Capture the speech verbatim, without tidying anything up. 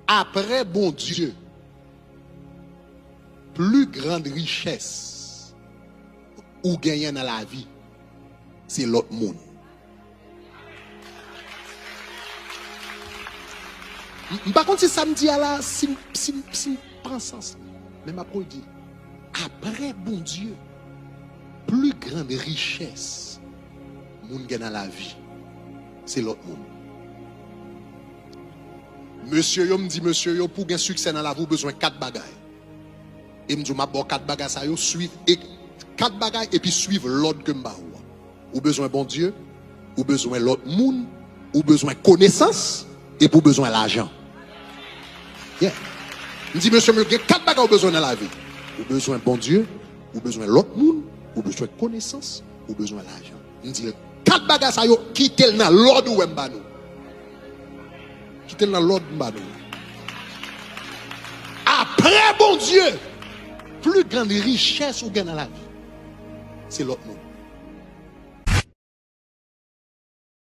Apre Bondye, pli grann richès ou genyen nan lavi, se lòt moun. M, m pa konn si sa m di a la, si, si, si m pran sans li. Men m ap redi. Apre Bondye, pli grann richès moun gen nan lavi, se lòt moun. Mesye yo, m di mesye yo, pou gen siksè nan lavi, ou bezwen kat bagay. E m di w, m ap ba w kat bagay sa yo, swiv, e kat bagay, epi swiv lòd ke m ba ou a. Ou bezwen Bondye, ou bezwen lòt moun, ou bezwen konesans, epi ou bezwen lajan. Yeah. M di mesye m yo, gen kat bagay ou bezwen nan lavi. Ou bezwen Bondye, ou bezwen lòt moun, ou bezwen konesans, ou bezwen lajan. M di l, kat bagay sa yo, kite l nan lòd ou wè m ba nou. Kite l nan lòd m ba nou. Apre Bondye, pli grann richès ou gen nan lavi, se lòt moun.